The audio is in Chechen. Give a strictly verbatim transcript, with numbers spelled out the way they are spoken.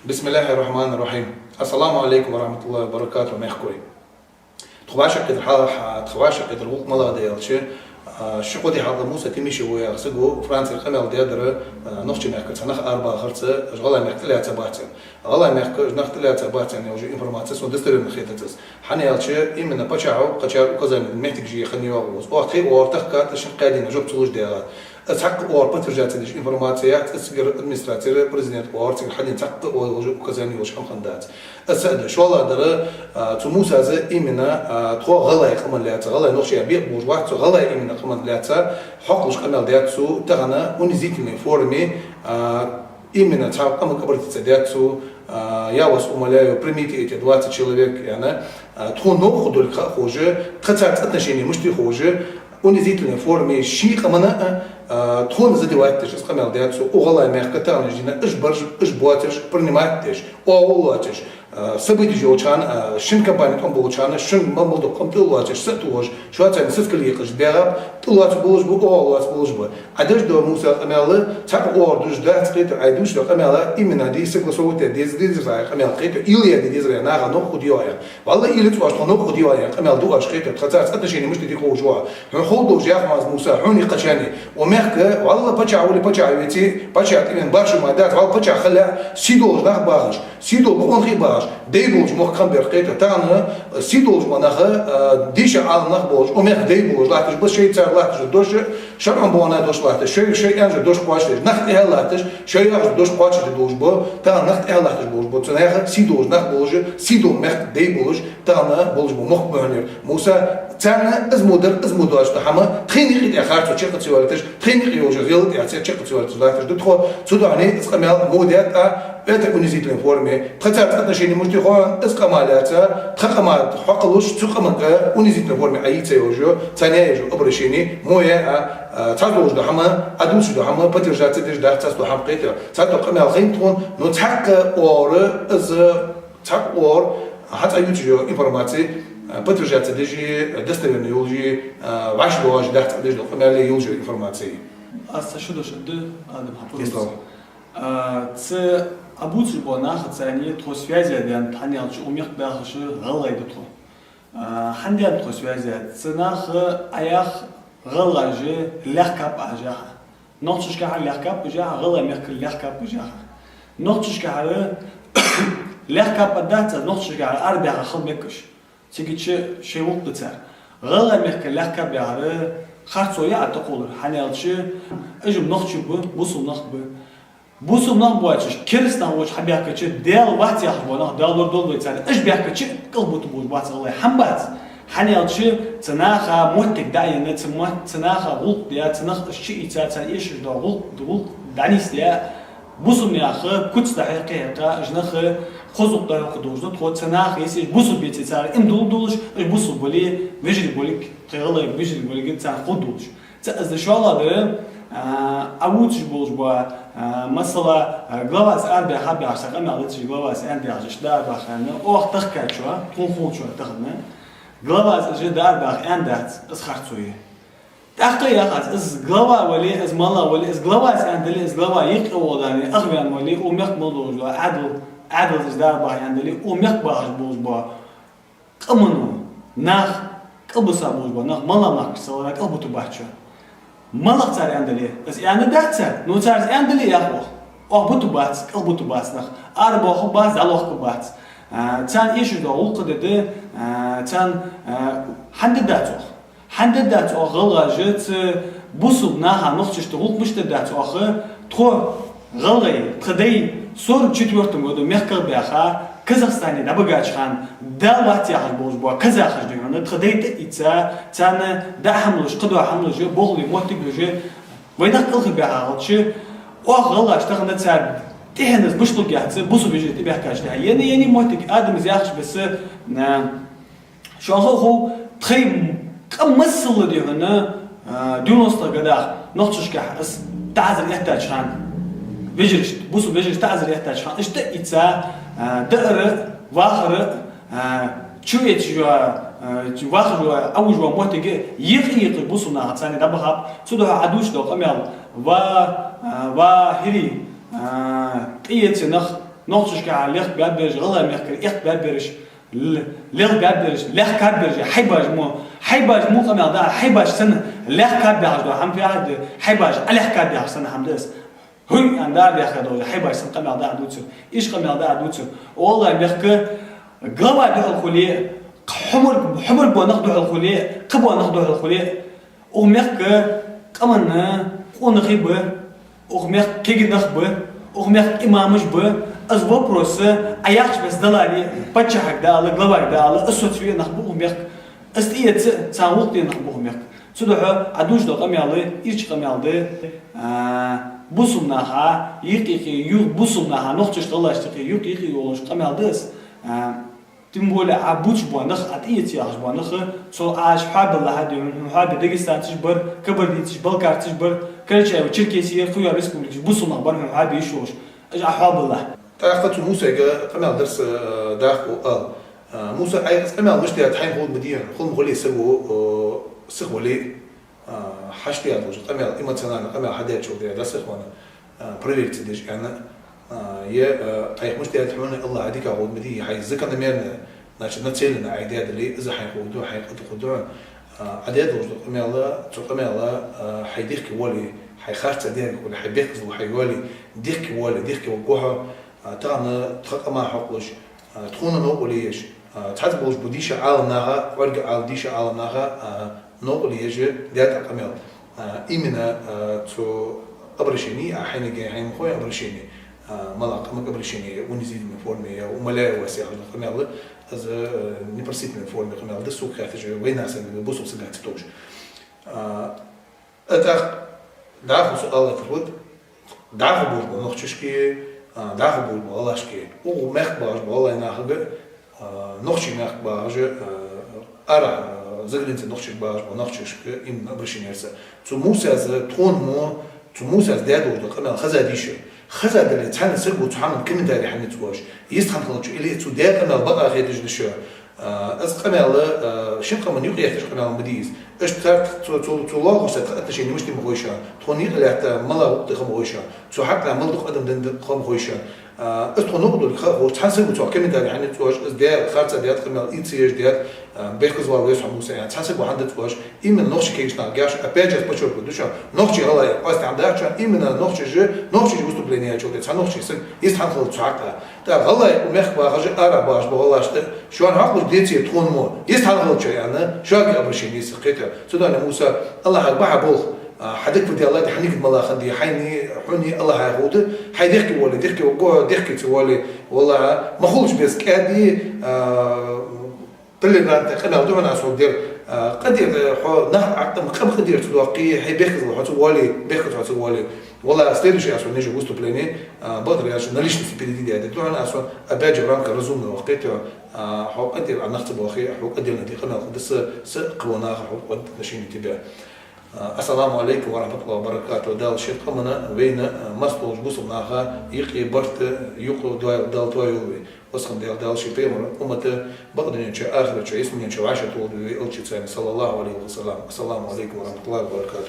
بسم الله الرحمن الرحيم. السلام عليكم ورحمة الله وبركاته, мехкахой. Тхо вӀашагӀкхетар хьалха, тхо вӀашагӀкхетар гӀулакх малагӀа да аьлча, а, ши-кхо ди хьалха Муса Тимишев яха саго Францера къамаьл даьдар, а, нохчий мехка цхьа нах арабахарца, уж ГӀалгӀай мехка тӀалаьцабац аьнна. ГӀалгӀай мехка уж нах тӀалаьцабац аьнна йола информаци сона достоверно хетац аз. ХӀана аьлча, именно паччахьо кхычар указани даь моттиг жи хинна йоагӀа из. Оаха тхоай оагӀора тахка, тӀа шин-кхаь дийнахьа жоп ца луш даьгӀад. Аз цхьаккха оагӀора подтверждать ца деш информаци яц, аз цигара администрацера, президента оагӀора цигара хьадена цхьаккха оагӀора указани йолаш хӀама хиннадац. Аз ца а да, шоллагӀдар, а, цу Мусас именно, а, тхо гӀалгӀай къаман лаьца, гӀалгӀай, нохчий бекъа болаш вац цо, гӀалгӀай именно къаман лаьца хьокхалуш къамаьл даьд цо, тахан унизительной форме, а, именно цхьа къамага обратиться даьд цо, а, я вас умоляю, примите эти двадцать человек, яьнна, а, тхона новкъа долга ха а ховш, тха царца отношени мишта я ховш, унизительной форме ший къаманна а, а, тхона задевать деш из къамаьл даьд цо. Укх ГӀалгӀай мехка тахан дийнахьа уж бараш, уж боацараш принимать деш, оагӀув лоацаш, а, событеш йолча хана, а, шин компани тӀом болча хана, шин мел-мел дола къам тӀа а лоацаш, са а тохаш, шоаш царна сискал екъаш баьгӀаб, тӀа лоаца болаш ба, оагӀув лоаца болаш ба. Ӏа деш дола, Муса, къамаьл цхьаккха оагӀора дувцаш дац, кхетий, Ӏа дувцаш дола къамаьл именно ди согласовывать даь деза, дезар, къамаьл, кхетий, уйла яь ди дезар, наха новкъа хургдий оаха. Валлахӏи, уйла ца оаш тхо новкъа хургдий оаха, къамаьл ду оаш, кхетий, тха царца отношени мишта я ховш ва. Хьона хов долаш яхар аз, Муса, хьона а кхычарни. Укх мехка, валлахӏи, паччахь вале, паччахь веце, паччахь тӀавена башха ма дац, валлахӏи, паччахь хилале, сий долаш нах бахаш, сий дола къонахий бахаш, дай болаш мохк хам бер, кхетий, тахан, э, сий долаш ма нах, э, дийша Ӏалам нах болаш, укх мехка дай болаш латташ ба, шоай цар латташ дош, шарӀан бахьан дош латташ, шоай, шоай аьнна дош кхоачашдеш, нах тӀехьа латташ, шоай яхаш дош кхоачашде долаш ба, тахан нах тӀехьа латташ болаш ба, цу наха сий долаш нах болаш, сий дола мехка дай болаш, тахан болаш ба мохк бахьанера. Муса, царна из мо дар, из мо доацаш дола хӀама, тхоай наькъа тӀа харцо чакх ца валийташ, тхоай наькъа йолаш гӀелат яц, чакх ца валийташ латташ да тхо, цудухьа из къамаьл мо даьд Ӏа, это унизительной форме. Тха царца отношени мишта я ховш, из къам лаьца, тха къам хьокхалуш, цу къамага унизительной форме Ӏа йийца йолаш, царна яь йолаш обращени, мо яь Ӏа, а, цхьа долаш дола хӀама, Ӏа дувцаш дола хӀама, подтверждать ца деш дац цхьа дола хӀама, кхетий. Цхьа дола къамаьл хиннад тхона, но цхьаккха оагӀора из, цхьаккха оагӀора хьа цӀа ювцаш йола информаци, а, подтверждать ца деш, достоверно йолаш, а, вӀаши доагӀаш дац Ӏа деш дола къамаьл йолаш йола информаци. Аз цхьа шу дош да, Адам, хьа Есть слово. А, цу Ӏа бувцаш бола нахаца цхьана тхо связь даьннад, хӀана аьлча укх мехка баьхаш гӀалгӀай да тхо. А, хӀана даьннад тхо связь? Цу наха Ӏа яхар гӀалгӀаша лаьхкаб Ӏа яхар. Нохчашкахьара лаьхкаб уж яхар, гӀалгӀай мехкара лаьхкаб уж яхар. Нохчашкахьара лаьхкаб а дац, нохчашкахьара арабаьхар хила мегаргба уж. Цига чу шоай гӀулакх да цар. ГӀалгӀай мехкара лаьхкаб яхар харцо я Ӏа тӀакхоллар, хӀана аьлча уж-м нохчий ба, бусалба нах ба. Бусалба нах боацаш, кераста нах волча хьабаьхкача, Даьла вац яхаш бола нах, Даьла лорадолда вай царна, уж баьхкача кӀалхаргба бусалба нах, гӀалгӀай хӀама бац. ХӀана аьлча цу наха моттиг дӀаенна, цу мо-, цу наха гӀулакх даь, цу нах уж чуийца, царна эшаш дола гӀулакх, гӀулакх дӀанийсдаь, бусалба наха куц дӀахьекха, хьекха, уж нах хоза гӀулакх дӀахьокха долаш да тхо, цу наха, если уж бусалба беце, цар иман дуллаш, уж бусалба бале, вежарий болга, тха гӀалгӀай вежарий болга царна хургдолаш. Цу, из да шоллагӀдар, а, Ӏа вувцаш болаш бола, а, масала, а, главас арабаьха, баьхаш, цхьа къамаьл дувцаш, главас аьннад яхаш, иштта дӀаарабаха аьнна, оаха тахкачоа, тхона ховчоа тахан. Главас уж дӀаарабаха аьннадац, из харцо я. ТӀаккха яхац, из глава вале, из молла вале, из главас аьннадале, из глава юкъе вола дани, ахвен вале, укх мехка мел долаш дола Ӏаьдал, Ӏаьдалас из дӀаарабаха аьннадале, укх мехка бахаш болаш бола къамано, нах, кӀалбиса болаш бола нах, молла махкарца лара кӀалбитаргбац уж. МоллагӀа цар аьннадале, из аьннадац цар, но цар из аьннадале, йоах оаха. Оаха битаргбац, кӀалбитаргбац нах. Арабоахаргбац, дӀалохкаргбац. А, царна эшаш дола гӀулакх дергда, а, царна, а, хӀана дергдац оаха? ХӀана дергдац оаха гӀалгӀаша цу бусалба наха, нохчашта гӀулакх мишта дергдац оаха? Тхо, гӀалгӀай, тха дай сорок четвёртом году мехках баьха, Казахстане дӀабигача хана, Даьла вац яхаш болаш бола казахаш да хьона, тха дай тӀаийца, царна даа хӀама луш, кхыдола хӀама луш, болхлой моттиг луш, вайнах кӀалхарбаьха хилча, оаха гӀалгӀаша тахан цар тӀехьенна из башлургьяц, бусалба вежарий тӀабаьхкача тӀехьа. Енна, енна моттиг, Адам, из яхача беса, а, шоана хов, тхоай къам массала да хьона, а, девяностых годах нохчашкахьа из таӀазар эттача хана, вежарашта, бусалба вежарашта таӀазар эттача хана, уж тӀаийца, а, даар, вахар, а, чуэцаш йола, а, вахаш йола, Ӏовужаш йола моттиг юкъе-юкъе бусалба наха царна дӀабахаб, цудухьа Ӏа дувцаш дола къамаьл, ва, а, ва хӀирий, а, къеэца нах, Нохчашкахьа лехк баьб бераш, гӀалгӀай мехкара эхк баьб бераш, л-, лех баьб бераш, лехк баьб бераш, хьайбаш мо, хьайбаш мо къамаьл да, хьайбаш санна лехк баьхаш да, хӀама фехьа да, хьайбаш а лехк баьхаш санна хӀама да из. ХӀуй, ан да баьхка долча, хьайбаш санна къамаьл да а дуцар, иш къамаьл да а дуцар. ГӀалгӀай мехка глава духьал хуле, хьумар, хьумар бонах духьал хуле, кхы бонах духьал хуле, Укх мехка къаманна къонахий ба, укх мехка кегий нах ба, укх мехка имамаш ба. Из вопрос а яхача беса даларе, паччахьага да ала, главага да ала, из соцаве нах ба укх мехка. Из тӀаэца цхьан гӀулакх де нах ба укх мехка. Цудухьа а душ да къамаьл, ирча къамаьл да, а, бусалба наха, юкъ-юкъе, ю-, бусалба наха, нохчашта, гӀалгӀашта юкъ-юкъе йолаш къамаьл да из. А, Тем более, а буча бонах, а тӀаэца яхаш бонах, цо аш хьоабаллахьа дий, хьоаби дагестанцаш бар, кабардинцаш, балкарцаш бар, Карачаево-Черкесияра, кхыйола республикаш бусалба нах бар, хьоаби йиш йолаш. Аш а хьоабаллахь. ТӀаккха цу Мусайга къамаьл дар са, э, даха ал. Э, Муса, ай, къамаьл мишта даьд хьайна ховргда ма дий, хӀама хуле саго, э, сиха вале. А, хьашт даьд луш къамаьл, эмоционально къамаьл хьадаьчул тӀехьагӀа дӀасахана, а, проверить ца деш аьнна, а, е, а, айхмаш даьд хьона, АллахӀа дика ховргда ма дий, хьай закономерно, значит, нацеленно ай даьдале, из хьайна ховргда, хьайна къа тӀа ховргда, а, а даьд луш къамаьл, цу къамаьла, а, хьай дехке воале, хьай харца дехке воале, хьай бехказло хьай йоале, дехке воале, дехке вагӀа хьо, а, тахан тха къаман хьокхалуш, а, тхона новкъарле еш, а, цхьацца болаш ба дийша Ӏалам наха, кӀоарга Ӏалам, дийша Ӏалам наха, а, новкъарле еш даьд а къамаьл. А, именно, а, цу обращени, а, хьайнага, хьайна ма хой обращени, а, мала къамага обращени, унизительной форме, я умоляю вас, яха къамаьл, из, а, непростительной форме къамаьл да, сога хаьттача, вайнаьха санна, бусалба сага ца товш. А, ТӀаккха дӀахо суал хургда, дӀахо болаш ба нохчашка, а, дӀахо болаш ба гӀалгӀашка. Укх мехка багӀаш ба гӀалгӀай нахага, а, нохчий мехка багӀаш, а, ара, а, за границей нохчашка багӀаш ба нохчашка, именно обращени яр са. Цу Мусас тхона мо, цу Мусас даьд луш да къамаьл хеза дий шо? Хеза дале, цхьанне саго цу хӀаман комментарий хьанна ца оаш? Йист хӀама хилча, или цо даь къамаьл бакъахьа хеташ да шо? А, из къамаьл, а, шин къаман юкъе етташ къамаьл ма дий из. Иштта царца цу, цу, цу лоалахошца тха отношени мишта я ма хой шоана. Тхона юкъе латта мала гӀулакх да ма хой шоана. Цу хьакъехьа мала дукха адам денна да ма хой шоана. А, из тхона новкъа долга ха ховш, цхьан саго цох комментарий хьанна ца оаш, из даь, харца даьд къамаьл, из ца еш даьд, а, бехказло вес хьо Муса яхаш, цхьан саго хьанна ца оаш, именно нохчий кагийча наха геш, опять же, подчеркиваю, да шоана, нохчий гӀалгӀай, къоастам дац шоана, именно нохчий же, нохчий же выступление яьчул тӀехьагӀа, цхьа нохчий саг, из хӀама хилац цу хьакъехьа. ТӀаккха гӀалгӀай укх мехка багӀаш, ара багӀаш ба гӀалгӀашта, шоана хьакъ луш деце тхона мо, йист хӀама хилча аьнна, шуга обращени са кхетар. Цудухьа, Муса, АллахӀага бахьа болх, а, хьа дика фу даьлла, хьа нигат малагӀа хиннадий, хьайнеи, хьунеи АллахӀа ховргда, хьай дехке воале, дехке вагӀа хьо, дехке ца воале, валлахӀи, ма хулаш беса кӀаьди, а, толерантный къамаьл да хьона аз хьога дер. А, къадер, э, хьо нах Ӏакъам къам къадер ца доаккхе, хьай бехказло хьо ца воале, бехказло хьо ца воале. Валлахи, следующий аз хьона нижа выступление, а, бакъдар яьлча, на личности перейди даьд да хьона аз хьона, опять же, в рамках разумного, кхетар, а, хьо къадер а нах ца боахе, хьо къадерна де къамаьл хӀама да са, са кхывола наха хьо отношение тебя. А, ассаламу алейкум ва рахматуллахи ва баракатух. Дала ший къамана, вайна, а, массадолча бусалба наха юкъе барт, юкъе дой-, Дала дой йолда вай. Васхан Дала, Дала ший пайхамара уммат бакъдуне чу, ахарат чу, Ӏисмане чу вӀашагӀтохалда вай элчанца, саллаллаху алейхи ва саллам. Ассаламу алейкум ва рахматуллахи ва баракатух.